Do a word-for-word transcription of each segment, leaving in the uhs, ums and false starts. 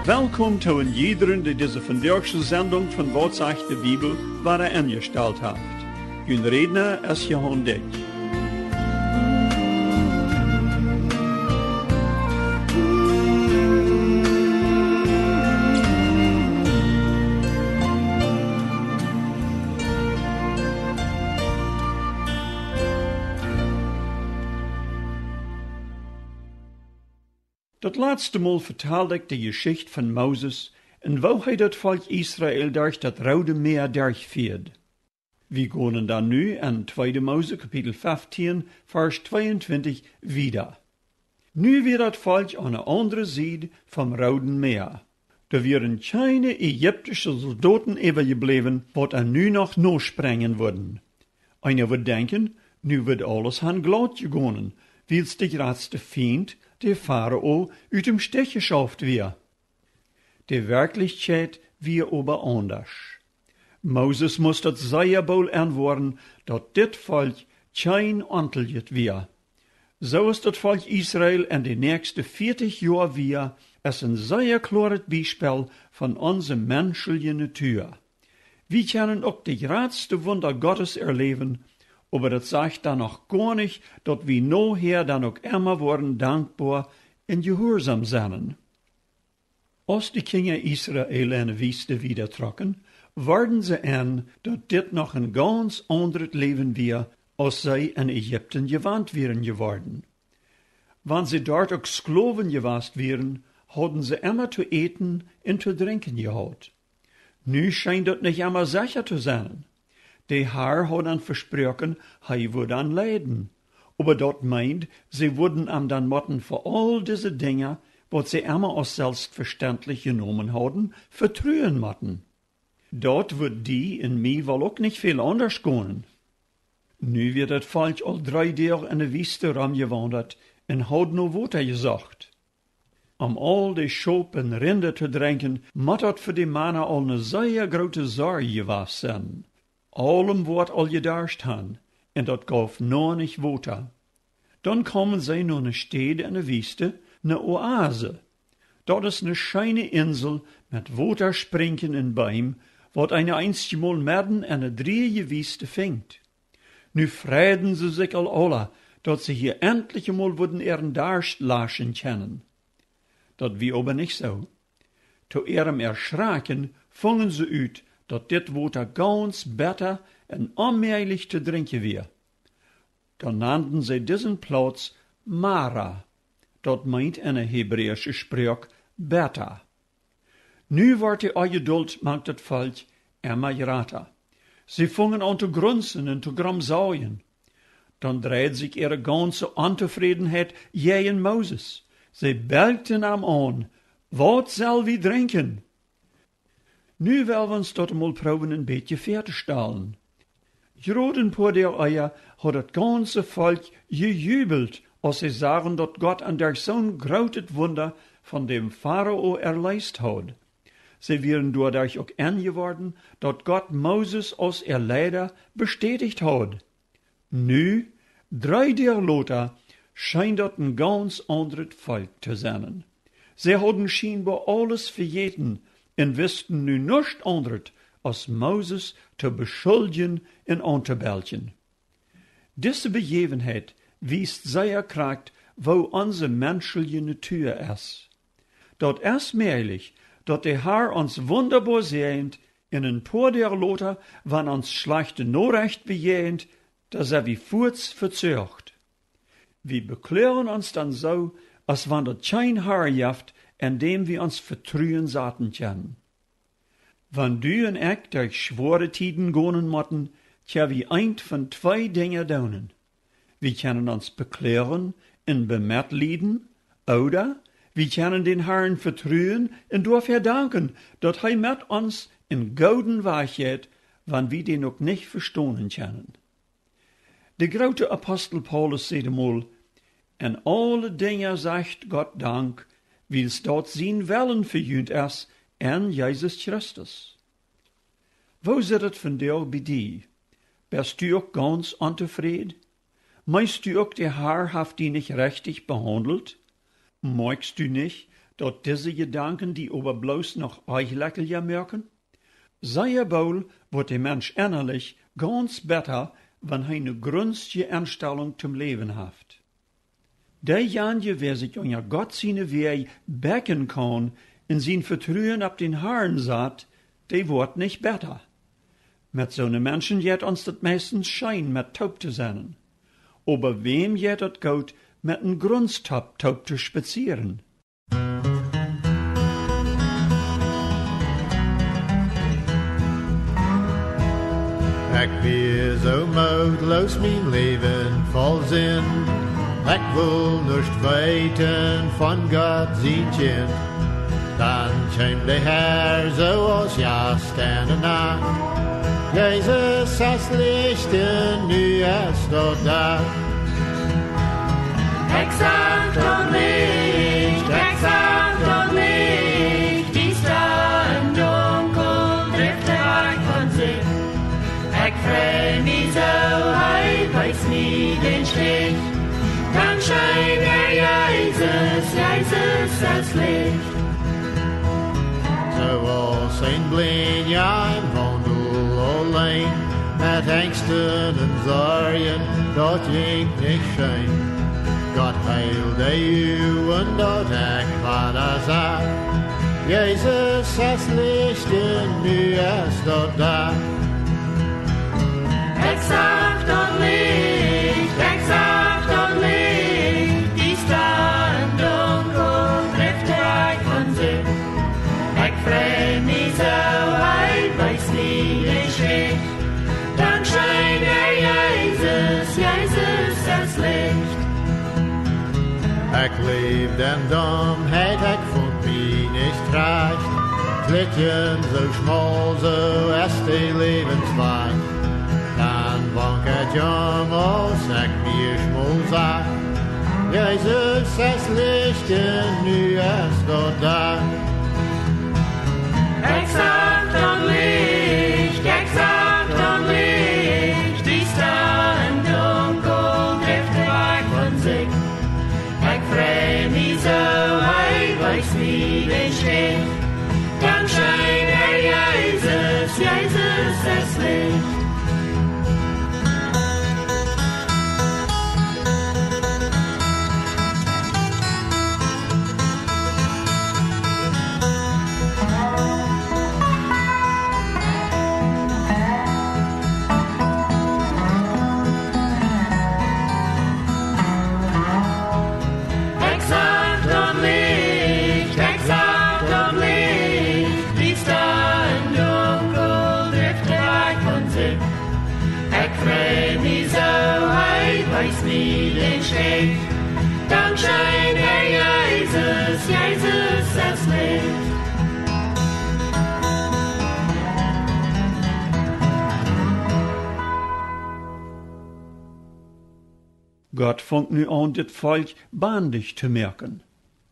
Welkom to en jiedren, dee dise vondoagsche Sendunk von Waut sajcht de Bibel wada enjestalt haft. Jun Rädna es Johan Dyck. Daut latste Mol vetald ekj de Jeschicht von Moses un woo hee daut Volkj Israel derch daut Roode Mäa derchfieed. Wie gonen dan nu en tweede Mose Kapitel feftieen, Varsch tweeuntwintich wieda. Nu wia daut Volkj aun de aundre Sied vom Rooden Mäa. Doa wieren kjeene ägiptische Soldoten äwajebläwen, waut an nu noch nosprenjen wudden. Eena wudd denkjen, nu wudd aules han glaut jegonen, wiels de jratste Fient, de Farao, ut dem Stich jeschauft wia. De Werkjlichkjeit wia oba aundasch. Moses must daut sea boolt enwoaren, daut dit Volkj kjeen onteljet wia. Soo aus daut Volkj Israel en de näakjste vieetich Joa wia, es en sea kloaret Biespel von onse menschelje Natua. Wie kjennen uk de jratste Wunda Gottes erläwen, oba daut sajcht dan noch goa nich, daut wie nohäa dan uk emma woaren dankboa un jehuarsom sennen. Aus de Kjinja Israel en de Wiest wieda trocken, worden see en, daut dit noch en gauns aundret Läwen wia, aus see en Ägipten jewant wieren jeworden. Wan see doa uk Sklowen jewast wieren, hauden see emma to äten un to drinkjen jehaut. Nu schient daut nich emma secha to sennen. De Har haud an vesproaken, hee wudd an leiden. Oba daut meend, see wudden am dan motten fa aul dise Dinja, waut see emma aus selfstvestentlich jenomen hauden, vetruen motten. Daut wudd die un mie woll uk nich väl aundasch gonen. Nu wia daut Volkj aul dree Doag en de Wiest romjewaundat un haud no Wota jesocht. Om aul de Schop un Rinda to drenkjen, mott daut fa de Mana aul ne sea groote Sorj jewast sennen. Aulem woat aul jedarscht han, un daut gauf noanich Wota. Dan kaumen see no ne Städ en de Wiest, ne Oase. Daut es ne scheene Insel met Wotasprinjen un Beem, waut eena eenjemol medden en de drieeje Wiest finjt. Nu freiden see sikj aul aula, daut see hia entlich emol wudden äaren Darscht laschen kjennen. Daut wia oba nich soo. To äarem Erschrakjen fungen see ut, daut dit Wota gauns betta un onmäajlich to drinkjen wia. Dan nanden see disen Plauz Mara. Daut meent en de hebräische Sproak betta. Nu wort de Onjedult mank daut Volkj emma jrata. See fungen aun to grunsen un to gromsauljen. Dan dreid sikj äare gaunse Ontofrädenheit jäajen Moses. See belkjten am aun: Waut sell wie drinkjen? Nu well wie ons daut mol proowen en bät väatostalen. Jrod en poa Doag ea haud daut gaunse Volkj jejubelt, aus see sagen, daut Gott an derch soon grootet Wunda von däm Farao erleest haud. See wieren doaderch uk enjeworden, daut Gott Moses aus äa Leida bestädicht haud. Nu, dree Doag lota, schient daut en gauns aundret Volkj to sennen. See hauden schienboa aules vejäten un wisten nu nuscht aundret, aus Moses to beschuldjen un auntobelkjen. Dise Bejäwenheit wiest sea krakjt, woo onse menschelje Natua es. Daut es mäajlich, daut de Har ons wundaboa säajent un en poa Doag lota, wan ons schlajchte Norecht bejäajent, dan sent wie fuaz vezoacht. Wie bekloagen ons dan soo, aus wan daut kjeen Har jeft, en däm wie ons Vetruen saten kjennen. Wan du un ekj derch schwoare Tieden gonen motten, kjenn wie eent von twee Dinja doonen. Wie kjennen ons bekloagen un bemetlieden, ooda wie kjennen dän Harn vetruen un doafäa danken, daut hee met ons en gooden Wajch jeit, wan wie dän uk nich vestonen kjennen. De groote Apostel Paulus säd emol: En aule Dinja sajcht Gott Dank, wiels daut sien Wellen fa junt es en Jesus Christus. Woo sitt et vondoag bie die? Best du uk gauns ontofräd? Meenst du uk, de Har haft die nich rechtich behaundelt? Moakjst du nich, Daut dise Jedanken die oba bloos noch oajlekjelja moaken? Sea boolt woat de Mensch ennalich gaunz betta, wan hee ne grunstje Enstalunk toom Läwen haft. Deejanje, wäa sikj unja Gott siene Wäaj bekjen kaun un sien Vetruen opp dän Harn sat, dee woat nich betta. Met soone Menschen jeit ons daut meistens scheen, met toop to sennen. Oba wäm jeit daut goot, met en Grunsttopp toop to spazieren? Ekj wia soo mootloos, mien Läwen voll Sind. Ekj wull nuscht weeten von Gott sien Kjint. Dan kjeem de Herr soo aus Jast en de Nacht. Jesus es Licht un nu es daut Dach. Ekj sach daut Licht, ekj sach daut Licht, diesta un dunkel drift wajch von sikj. Ekj frei mie soo, hee wiest mie dän Stich. Dankscheen, Herr Jesus, Jesus es Licht. Soo aus een Blinja em Waundel auleen, met Angsten un Sorjen, daut jinkj nich scheen. Gott heeld de Uagen, daut ekj wada sach. Jesus es Licht un nu es daut Dach. Ekj sach daut Licht, ekj sach daut Licht, diesta un dunkel drift wajch von sikj. Ekj frei mie soo, hee wiest mie dän Stich. Dankscheen, Herr Jesus, Jesus es Licht. Ekj läwd en Dommheit, ekj funk mie nich trajcht. Kjlien soo schmaul, soo es de Läwenswajch. Dan wank ekj om, aus ekj mie schmaul sach. Jesus es Licht un nu es daut Dach. Ekj sach daut Licht, ekj sach daut Licht, diesta un dunkel drift wajch von sikj. Ekj frei mie soo, hee wiest mie dän Stich. Dankscheen, Herr Jesus, Jesus es Licht. Ekj sach daut Licht, ekj sach daut Licht, diesta un dunkel drift wajch von sikj. Ekj frei mie soo, hee wiest mie dän Stich. Dankscheen, Herr Jesus, Jesus es Licht. Gott funk nu aun, dit Volkj bandich to moaken.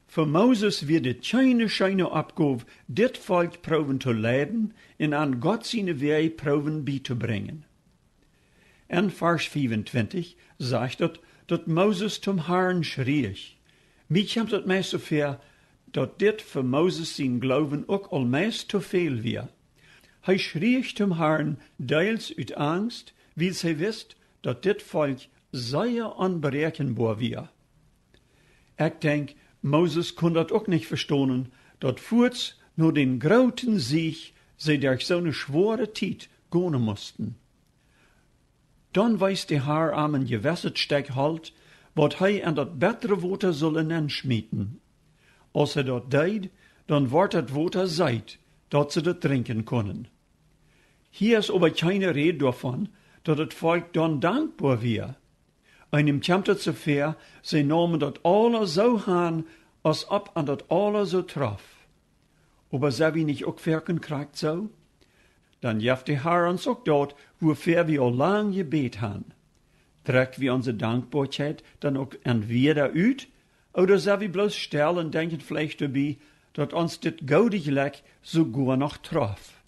Fa Moses wia dit kjeene scheene Oppgow, dit Volkj proowen to leiden un aun Gott siene Wäaj proowen bietobrinjen. En Varsch fiefuntwintich sajcht daut, daut Moses toom Harn schrieech. Mie kjemt daut meist soo väa, daut dit fa Moses sien Gloowen uk aul meist to väl wia. Hee schrieech toom Harn deels ut Angst, wiels hee wist, daut dit Volkj sea onberäakjenboa wia. Ekj denkj, Moses kunn daut uk nich vestonen, daut fuats no dän grooten Siech see derch soone schwoare Tiet gonen musten. Dan wees de Har am een jewesset Stekj Holt, waut hee en daut bettre Wota sull nenschmieten. Aus hee daut deed, dan wort daut Wota seet, daut see daut drinkjen kunnen. Hia es oba kjeene Räd doavon, daut daut Volkj dan dankboa wia. Eenem kjemt daut soo väa, see neemen daut aules soo aun, aus auf an daut aules soo trof. Oba sent wie nich uk foaken krakjt soo? Dan jeft de Har ons uk daut, wuafäa wie aul lang jebät han. Drekj wie onse Dankboakjeit dan uk entwäda ut, ooda sent wie bloos stell un denkjen veleicht doabie, daut ons dit goode Jlekj soogoa noch trof?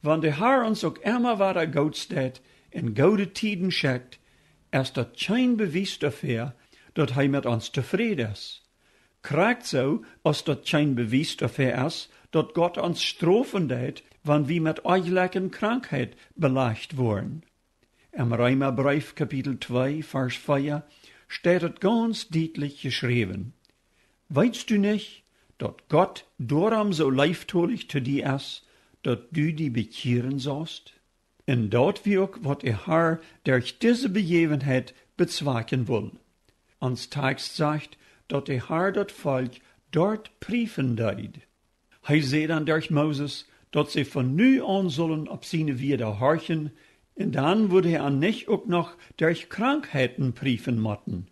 Wan de Har ons uk emma wada Goots deit un goode Tieden schekjt, es daut kjeen Bewies doafäa, daut hee met ons tofräd es. Krakjt soo aus daut kjeen Bewies doafäa es, daut Gott ons strofen deit, wan wie met onjlekje Krankheit belajcht woaren. Em Reemabreef Kapitel twee, Varsch vea steit et gaunz dietlich jeschräwen: Weetst du nich, daut Gott doarom soo leeftolich to die es, daut du die bekjieren saust? Un daut wia uk waut de Har derch dise Bejäwenheit bezwakjen wull. Ons Takjst sajcht, daut de Har daut Volkj doa priefen deed. Hee säd dan derch Moses, daut see von nu aun sullen opp siene Wieed horchen, un dan wudd hee an nich uk noch derch Krankheiten priefen motten.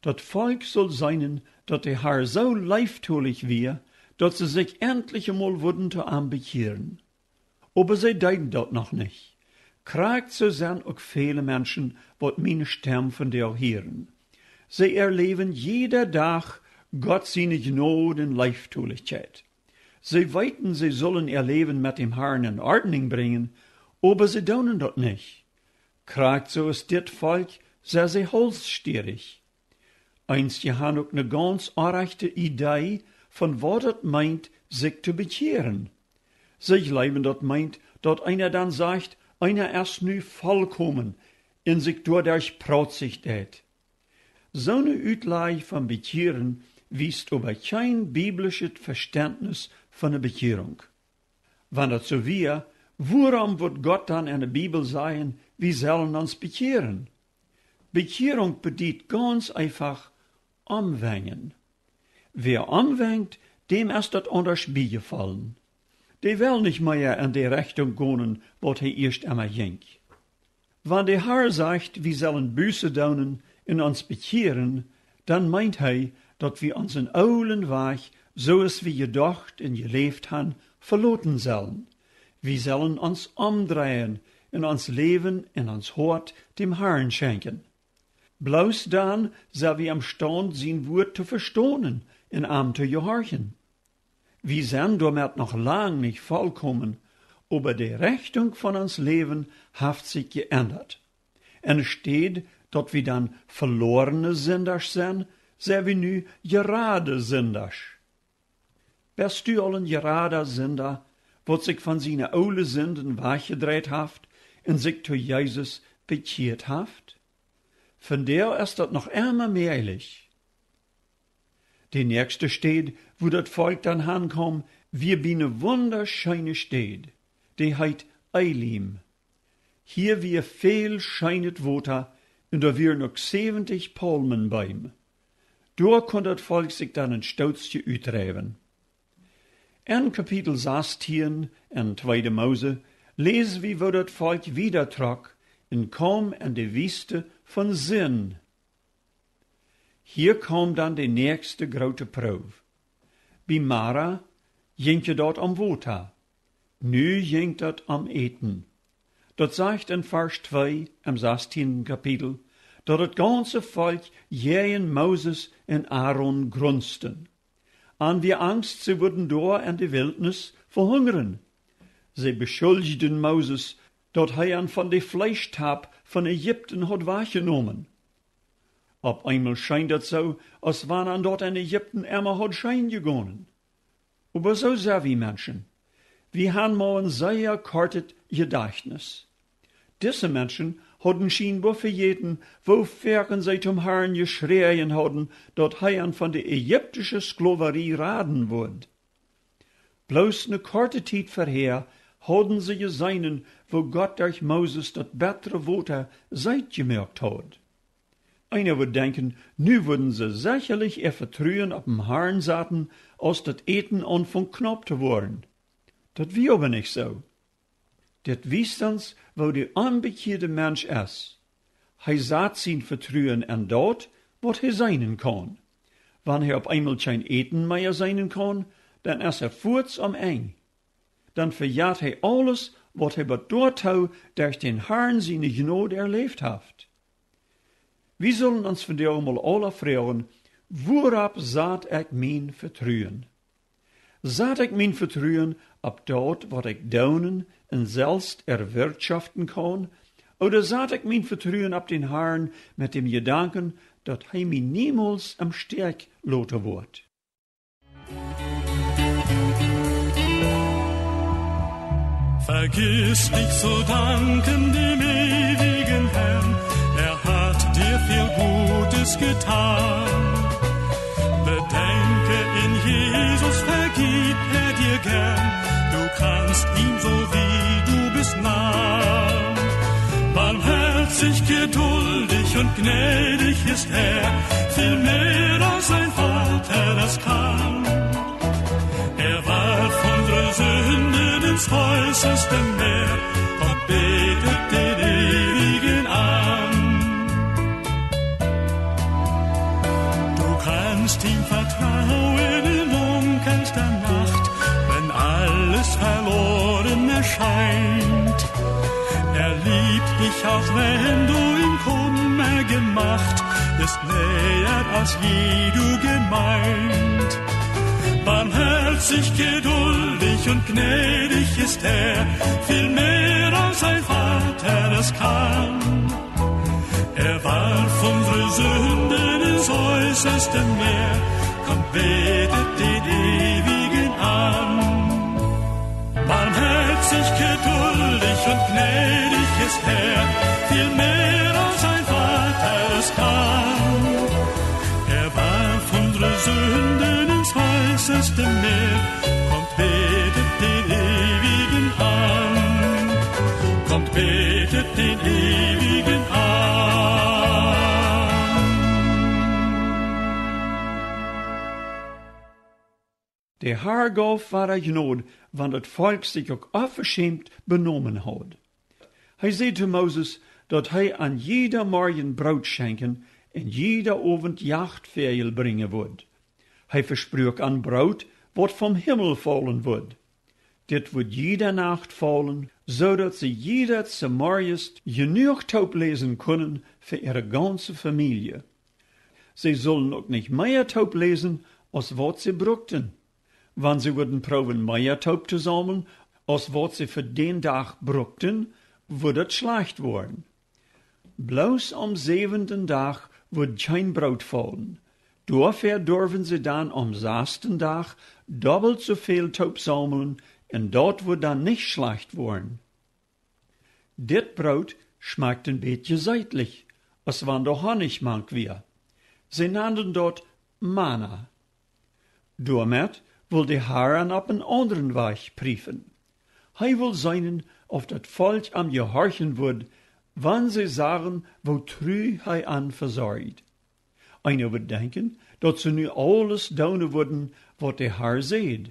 Daut Volkj sull seenen, daut de Har soo leeftolich wia, daut see sikj entlich emol wudden to am bekjieren. Oba see deeden daut noch nich. Krakjt soo sent uk väle Menschen, waut miene Stemm vondoag hieren. See erläwen jieda Dach Gott siene Jnod un Leeftolichkjeit. See weeten, see sullen äa Läwen met däm Harn en Ordnunk brinjen, oba see doonen daut nich. Krakjt soo aus dit Volkj sent see haulsstierich. Eenje han uk ne gaunz orrajchte Idee von waut et meent, sikj to bekjieren. See jleewen, daut meent, daut eena dan sajcht, eena es nu vollkomen, un sikj doaderch prautsich deit. Soone Utlaj von Bekjieren wiest oba kjeen biblischet Vestentnis von ne Bekjierunk. Wan daut soo wia, wuarom wudd Gott dan en de Bibel sajen, wie sellen ons bekjieren? Bekjierunk bediet gaunz eefach omwenjen. Wäa omwenjt, däm es daut aundasch biejefollen. Dee well nich mea en de Rechtunk gonen, waut hee ieescht emma jinkj. Wan de Har sajcht, wie sellen Buße doonen un ons bekjieren, dan meent hee, daut wie onsen oolen Wajch, soo aus wie jedocht un jeläft han, veloten sellen. Wie sellen ons omdreien un ons Läwen un ons Hoat däm Harn schenkjen. Bloos dan sent wie emstaunt, sien Wuat to vestonen un am to jehorchen. Wie sent doamet noch lang nich vollkomen, oba de Rechtunk von ons Läwen haft sikj jeendat. Enne Städ daut wie dan veloarne Sindasch sent, sent wie nu jerade Sindasch. Best du aul een jerada Sinda, waut sikj von siene oole Sinden wajchjedreit haft un sikj to Jesus bekjieet haft? Vondoag es daut noch emma mäajlich. De näakjste Städ, wua daut Volkj dan hankjeem, wia bie ne wundascheene Städ. Dee heet Elim. Hia wia väl scheenet Wota un doa wieren uk säwentich Paulmenbeem. Doa kunn daut Volkj sikj dan een Stootje utdreiwen. En Kapitel sastieen en Tweede Mose läs wie, woo daut Volkj wieda trock un kjeem en de Wiest von Sin. Hia kjeem dan de näakjste groote Proow. Bie Mara jinkj daut om Wota. Nu jinkj daut om Äten. Daut sajcht en Varsch twee em sastieenden Kapitel, daut daut gaunze Volkj jäajen Moses un Aaron grunsten. An wia Angst, see wudden doa en de Wiltnis vehungren. See beschuldjden Moses, daut hee an von de Fleeschtap von Ägipten haud wajchjenomen. Opp eenmol scheen daut soo, aus wan an daut en Ägipten emma haud scheen jegonen. Oba soo sent wie Menschen. Wie han mau een sea kortet Jedajchtnis. Dise Menschen hauden schienboa vejäten, woo foaken see tom Harn jeschräajen hauden, daut hee an von de ägiptische Sklowarie raden wudd. Bloos ne korte Tiet verhäa hauden see jeseenen, woo Gott derch Moses daut bettre Wota seet jemoakt haud. Eena wudd denkjen, nu wudden see sechalich äa Vetruen opp dän Harn saten, aus daut Äten aunfunk knaup to woaren. Daut wia oba nich soo. Dit wiest ons, woo de onbekjieede Mensch es. Hee sat sien Vetruen en daut, waut hee seenen kaun. Wan hee opp eenmol kjeen Äten mea seenen kaun, dan es hee fuaz om Enj. Dan vejat hee aules, waut hee bat doatoo derch dän Harn siene Jnod erläft haft. Wie sullen ons vondoag mol aula froagen: Wuaropp sat ekj mien Vetruen? Sat ekj mien Vetruen opp daut, waut ekj doonen un selfst erwirtschoften kaun? Ooda sat ekj mien Vetruen opp dän Harn met däm Jedanken, daut hee mie niemols em Stekj loten woat. Vergiss nicht zu danken dem ewigen Herrn, er hat dir viel Gutes getan. Bedenke, in Jesus vergibt er dir gern, du kannst ihm so wie du bist nah. Barmherzig, geduldig und gnädig ist er, viel mehr als ein Vater es kann. Er warf unsere Sünden ins äußerste Meer und betet den Ewigen an. Du kannst ihm vertrauen in dunkelster Nacht, wenn alles verloren erscheint. Er liebt dich, auch wenn du in Kummer gemacht, ist näher als je du gemeint. Barmherzig, geduldig und gnädig ist er, viel mehr als ein Vater es kann. Er warf unsere Sünden ins äußerste Meer, kommt, betet den Ewigen an. Barmherzig, geduldig und gnädig ist er, viel mehr als ein Vater es kann. Er warf unsere Sünden ins äußerste Meer, kommt, betet den Ewigen an. Kommt, betet den Ewigen an. De Har gauf wada Jnod, wan daut Volkj sikj uk onveschämt benomen haud. Hee säd to Moses, daut hee an jieda Morjen Broot schenkjen un jieda Owent Jachtväajel brinjen wudd. Hee vespruak an Broot, waut vom Himmel faulen wudd. Dit wudd jieda Nacht faulen, soo daut see jieda zemorjes jenuach toop läsen kunnen fa äare gaunze Famielje. See sullen uk nich mea toop läsen, aus waut see brukten. Wan see wudden proowen, mea toop to saumlen, aus waut see fa dän Dach brukten, wudd daut schlajcht woaren. Bloos aum säwenden Dach wudd kjeen Broot faulen. Doafäa durwen see dan aum sasten Dach dobbelt soo väl toop saumlen, un daut wudd dan nich schlajcht woaren. Dit Broot schmakjt een bät seetlich, aus wan doa Honnich mank wia. See nanden daut Mana. Doamet wull de Har an opp een aundren Wajch priefen. Hee wull seenen, auf daut Volkj am jehorchen wudd, wan see sagen, woo tru hee an vesorjd. Eena wudd denkjen, daut see nu aules doonen wudden, waut de Har säd.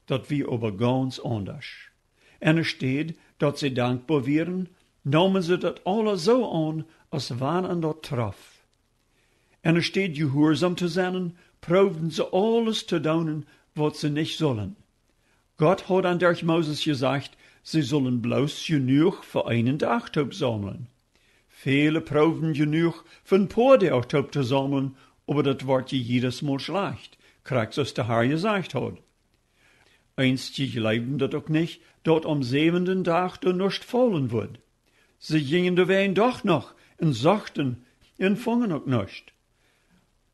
Daut wia oba gaunz aundasch. Enne Städ daut see dankboa wieren, neemen see daut aules soo aun, aus wan an daut trof. Enne Städ jehuarsom to sennen, proowden see aules to doonen, waut see nich sullen. Gott haud an derch Moses jesajcht, see sullen bloos jenuach fa eenen Dach toop saumlen. Väle proowden jenuach fa een poa Doag toop to saumlen, oba daut wort je jiedes Mol schlajcht, krakjt soo aus de Har jesajcht haud. Eenje jleewden daut uk nich, daut aum säwenden Dach doa nuscht faulen wudd. See jinjen doawäajen doch noch un sochten un fungen uk nuscht.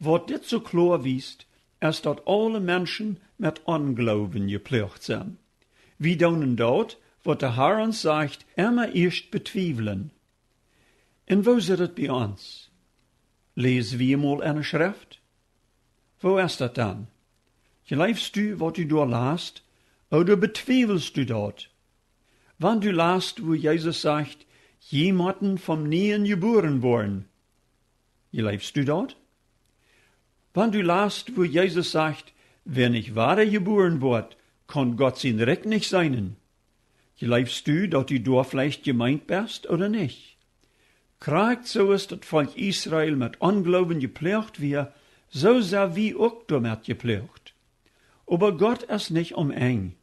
Waut dit soo kloa wiest, es daut aule Menschen met Ongloowen jeploagt sent. Wie doonen daut, waut de Har ons sajcht, emma ieescht betwiewlen. Un woo sitt et bie ons? Läs wie mol enne Schreft? Woo es daut dan? Jleefst du, waut du doa last, ooda betwiewelst du daut? Wan du last, wua Jesus sajcht, jie motten vom Nieen jebuaren woaren, jleefst du daut? Wan du last, wua Jesus sajcht, wäa nich wada jebuaren woat, kaun Gott sien Rikj nich seenen, jleefst du, daut du doa veleicht jemeent best ooda nich? Krakjt soo aus daut Volkj Israel met Ongloowen jeploagt wia, soo sent wie uk doamet jeploagt. Oba Gott es nich aum Enj.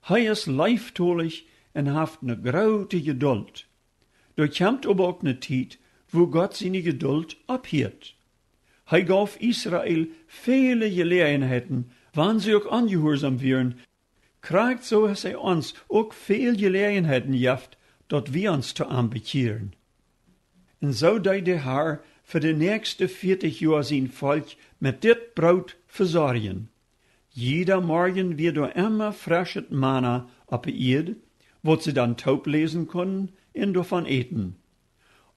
Hee es leeftolich un haft ne groote Jedult. Doa kjemt oba uk ne Tiet, wua Gott siene Jedult opphieet. Hee gauf Israel väle Jeläajenheiten, wan see uk onjehuarsom wieren, krakjt soo aus hee ons uk väl Jeläajenheiten jeft, daut wie ons to am bekjieren. Un soo deed de Har fa de näakjste vieetich Joa sien Volkj met dit Broot vesorjen. Jieda Morjen wia doa emma freschet Mana oppe Ieed, waut see dan toop läsen kunnen un doavon äten.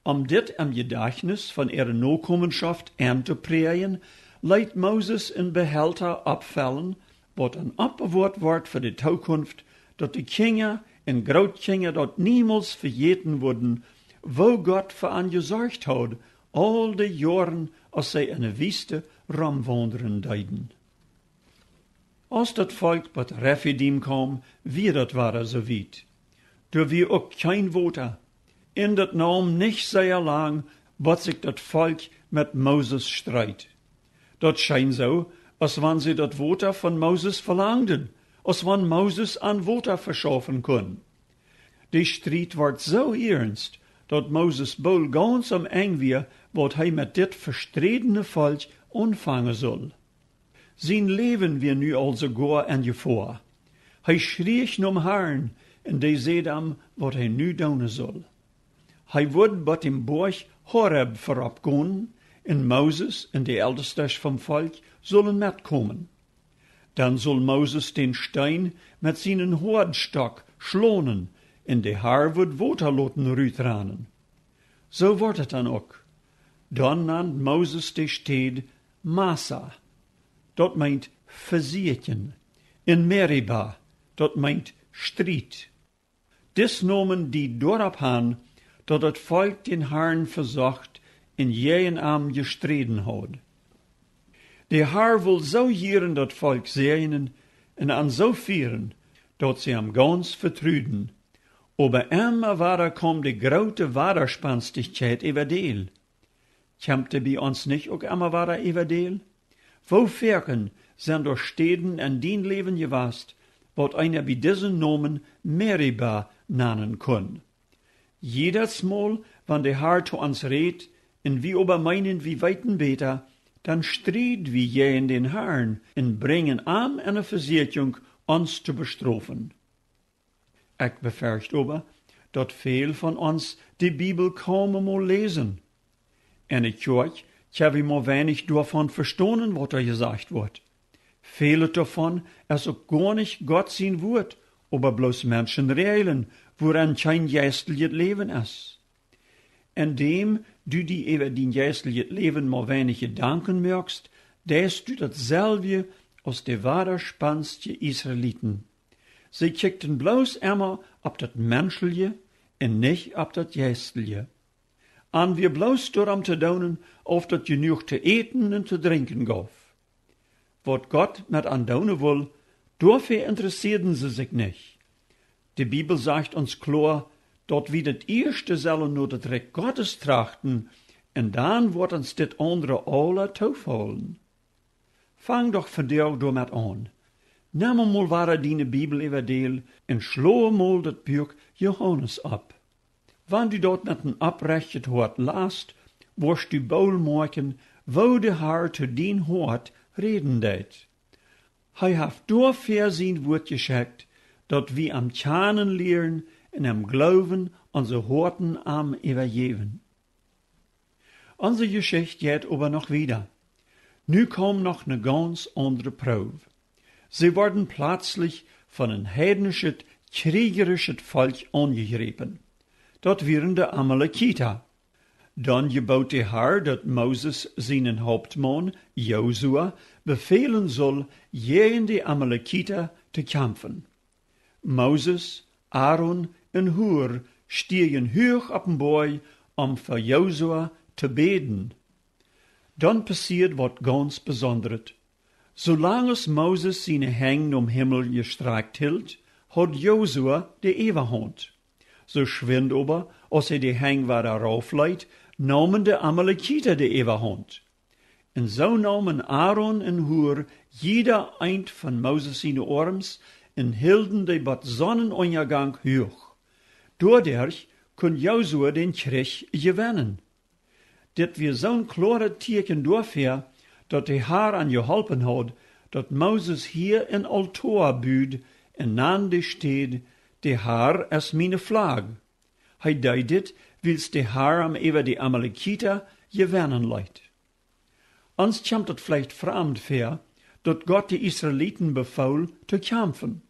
Om dit em Jedajchtnis von äare Nokomenschoft entopräajen, leet Moses en Behelta oppfellen, waut dan oppbewoat wort fa de Tookunft, daut de Kjinja un Grootkjinja daut niemols vejäten wudden, woo Gott fa an jesorcht haud, aul de Joaren, aus see enne Wiest romwaundren deeden. Aus daut Volkj bie Refidim kaum, wia daut wada soo wiet. Doa wia uk kjeen Wota. Un daut naum nich sea lang, bot sikj daut Volkj met Moses street. Daut scheen soo, aus wan see daut Wota von Moses velangden, aus wan Moses an Wota veschaufen kunn. De Striet wort soo iernst, daut Moses boolt gaunz aum Enj wia, waut hee met dit vesträdne Volkj aunfangen sull. Sien Läwen wia nu aulsoo goa en Jefoa. Hee schrieech nom Harn, un dee säd am, waut hee nu doonen sull. Hee wudd bot dän Boajch Horeb verop gonen, un Moses un de Eltestasch vom Volkj sullen metkomen. Dan sull Moses dän Steen met sienen Hoadstock schlonen, un de Har wudd Wota loten rutranen. Soo wort et dan uk. Dan nand Moses de Städ Massa, daut meent vesieekjen, un Meriba, daut meent Striet. Dis Nomen diet doaropp han, daut daut Volkj dän Harn vesocht un jäajen am jesträden haud. De Har wull soo jieren daut Volkj säajnen un an soo fieren, daut see am gaunz vetruden. Oba emma wada kaum de groote Wadaspanstichkjeit äwa däl. Kjemt dee bie ons nich uk emma wada äwa däl? Woo foaken sent doa Städen en dien Läwen jewast, waut eena bie disen Nomen Meriba nanen kunn? Jiedatsmol, wan de Har to ons rät, un wie oba meenen, wie weeten bäta, dan stried wie jäajen dän Harn un brinjen am enne Vesieekjunk, ons to bestrofen. Ekj befercht oba, daut väl von ons de Bibel kaum emol läsen. Enne Kjoakj kjenn wie mau weinich doavon vestonen, waut doa jesajcht woat. Väl doavon es uk goanich Gott sien Wuat, oba bloos Menschen räajlen, wuarenn kjeen jeisteljet Läwen es. Endäm du die äwa dien jeisteljet Läwen mau weinich Jedanken moakst, deist du daut selwje aus de wadaspanstje Israeliten. See kjikjten bloos emma opp daut menschelje un nich opp daut jeistelje. An wia bloos doarom to doonen, auf daut jenuach to äten un to drinkjen gauf. Waut Gott met an doonen wull, doafäa interessieeden see sikj nich. De Bibel sajcht ons kloa, daut wie daut ieeschte sellen no daut Rikj Gottes trachten, un dan woat ons dit aundre aula toofaulen. Fang doch vondoag doamet aun. Nem emol wada diene Bibel äwa däl un schlo emol daut Buak Johanes opp. Wan du daut met een opprechtjet Hoat last, woascht du boolt moakjen, woo de Har to dien Hoat räden deit. Hee haft doafäa sien Wuat jeschekjt, daut wie am kjanen lieren un em Gloowen onse Hoaten am äwajäwen. Onse Jeschicht jeit oba noch wieda. Nu kaum noch ne gaunz aundre Proow. See worden plazlich von een heidnischet, kjrieejerischet Volkj aunjejräpen. Daut wieren de Amalekita. Dan jebood de Har, daut Moses sienen Hauptmaun, Josua, befälen sull, jäajen de Amalekita to kjamfen. Moses, Aaron un Hur stieejen huach opp een Boajch, om fa Josua to bäden. Dan passieed waut gaunz Besondret. Soo lang aus Moses siene Henj nom Himmel jestrakjt hilt, haud Josua de Äwahaunt. Soo schwind oba, aus hee de Henj wada rauf leet, naumen de Amalekita de Äwahaunt. Un soo naumen Aaron un Hur jieda eent von Moses siene Oarms un hilden dee bot Sonnenunjagank huach. Doaderch kunn Josua dän Kjrich jewennen. Dit wia soon kloaret Tieekjen doafäa, daut de Har an jeholpen haud, daut Moses hia een Altoa bud un nand de Städ: De Har es miene Flagg. Hee deed dit, wiels de Har am äwa de Amalekita jewennen leet. Ons kjemt daut veleicht framd väa, daut Gott de Israeliten befool to kjamfen.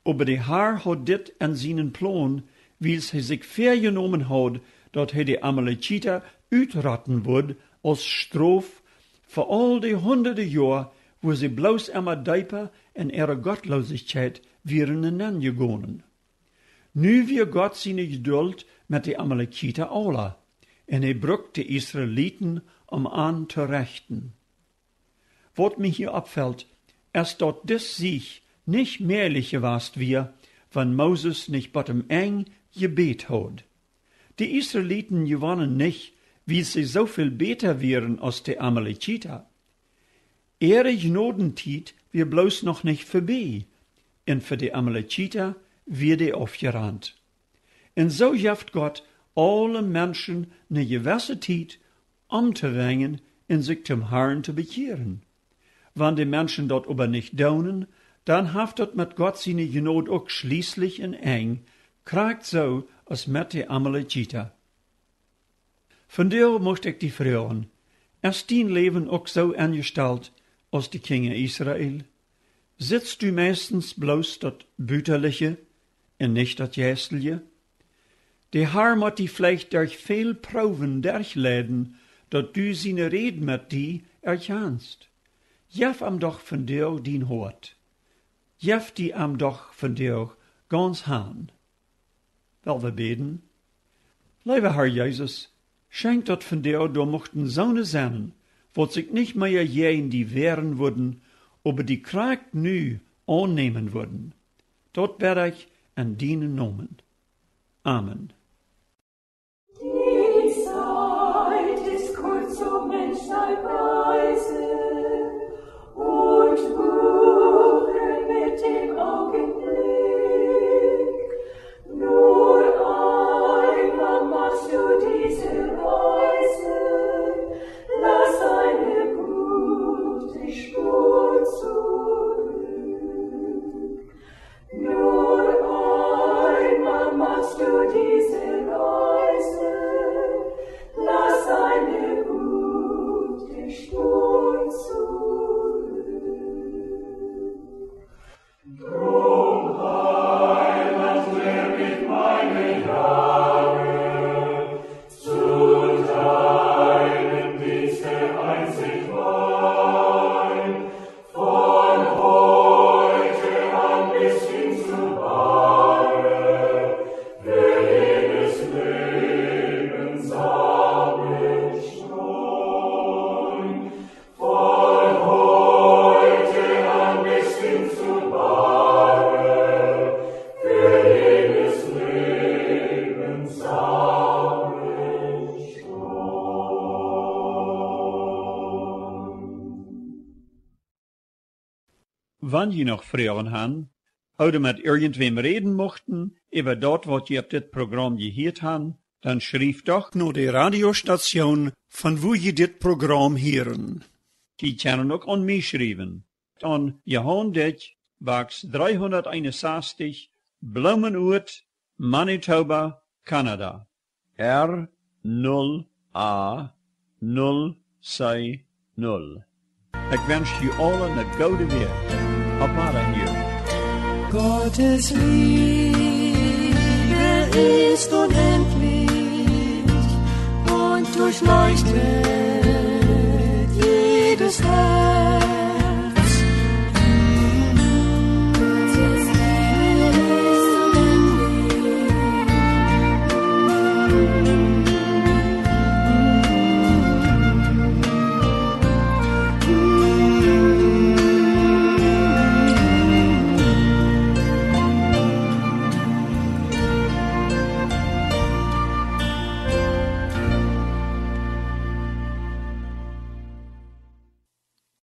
Oba de Har haud dit en sienen Plon, wiels hee sikj väajenomen haud, daut hee de Amalekita utrotten wudd aus Strof fa aul de hundade Joa, wua see bloos emma deepa en äare Gottlosichkjeit wieren nenjegonen. Nu wia Gott siene Jedult met de Amalekita aula, un hee brukt de Israeliten, om an to rechten. Waut mie hia oppfelt, es daut dis Siech nich mäajlich jewast wia, wan Moses nich bat em Enj jebät haud. De Israeliten jewonnen nich, wiels see soo väl bäta wieren aus de Amalekita. Äare Jnodentiet wia bloos noch nich vebie, un fa de Amalekita wia dee aufjerant. Un soo jeft Gott aule Menschen ne jewesse Tiet omtowenjen un sikj toom Harn to bekjieren. Wan de Menschen daut oba nich doonen, dan haft daut met Gott siene Jnod uk schlieslich een Enj, krakjt soo aus met de Amalekita. Vondoag mucht ekj die froagen: Es dien Läwen uk soo enjestalt aus de Kjinja Israel? Sitst du meistens bloos daut Butaliche un nich daut Jeistelje? De Har mott die veleicht derch väl Proowen derchleiden, daut du siene Räd met die erkjanst. Jeff am doch vondoag dien Hoat. Jeff die am doch vondoag gaunz han. Well wie bäden. Leewa Har Jesus, schenkj daut vondoag doa muchten soone sennen, waut sikj nich mea jäajen die wäaren wudden, oba die krakjt nu aunnämen wudden. Daut bäd ekj en dienen Nomen. Amen. Die Zeit ist kurz, o Mensch, sei weise und buche mit dem Augenblick. Nur einmal machst du diese Reise, lass eine gute Spur zurück. Nur einmal machst du diese Reise, lass eine gute Spur zurück. Drum, Heiland, lehr mich meine Jahre zu deinem Dienste einzig weih. Von heute an bis hin zum Bade, für ewiges Leben sammeln. Von heute an bis hin zum Bade, für ewiges Leben sammeln. Wan jie noch Froagen han, ooda met irjentwäm räden muchten äwa daut, waut jie opp dit Program jehieet han, dan schrieft doch no de Radiostatsjoon, von wua jie dit Program hieren. Jie kjennen uk aun mie schriewen, aun Johan Dyck, Box dreehunderteenunsastich, Blumenort, Manitoba, Kanada. R null A null C null. Ekj wensch junt aule eene goode Wäakj. Opp Wadahieren. Gottes Liebe ist unendlich und durchleuchtet jedes Herz.